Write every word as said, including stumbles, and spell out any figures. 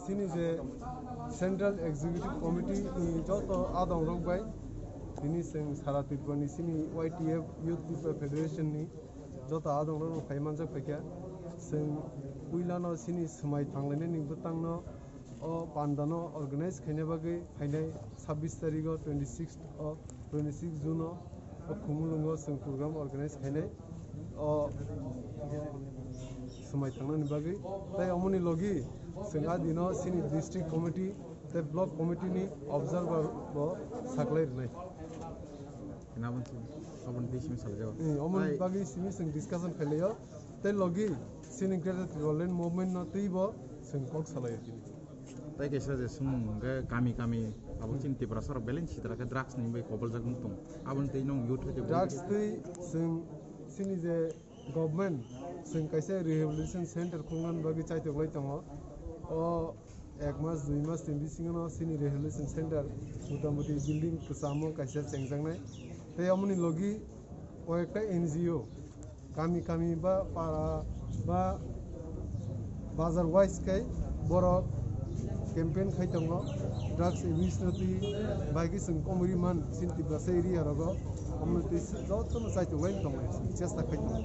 Chini je Central Executive Committee ni joto adong rok bai, tini chwng sara Tripura ni chini Y T F Youth Tripura Federation ni joto adong rok no phai manjak phaikha. Chwng puila no chini swmai thanglainai ni bwtang no o panda no organize khaina bagwi phainai sabbish tarikh o, twenty six o, twenty six June o, o Khumulwng o chwng program organize khainai o swmai thangnani bagwi. Tai omoni logi chwng a dino chini district committee tai block committee ni observer bo saklai rwnai. Nabon si, abon di simi saljago. Eh, omoni Tai- bagwi simi chwng discussion khailai o. Tai logi chini Greater Tipraland movement no twi bo chwng kok salai o tini. Tai kaisa je sumung hwnkhe kami kami abo chini Tiprasa rok belai sitra khe drugs ni bai koboljak wng tong. Aboni tei nong youth hai Drugs twi chwng chini je government chwng kaisa rehabilitation center khulnani bagwi chaitok lai tongo. O ek mas dui mas ni bisingo no chini rehabilitation center mota moti building kwchamo kaisa chengjaknai. Tei amoni logi o ekta N G O kami kami ba para ba bazar wise khai borok campaign khai tongo, drugs abuse no twi bai khe chwng komori man chini Tiprasa area rogo, omo twi jotono chaitok lai tongo, chesta khai tongo.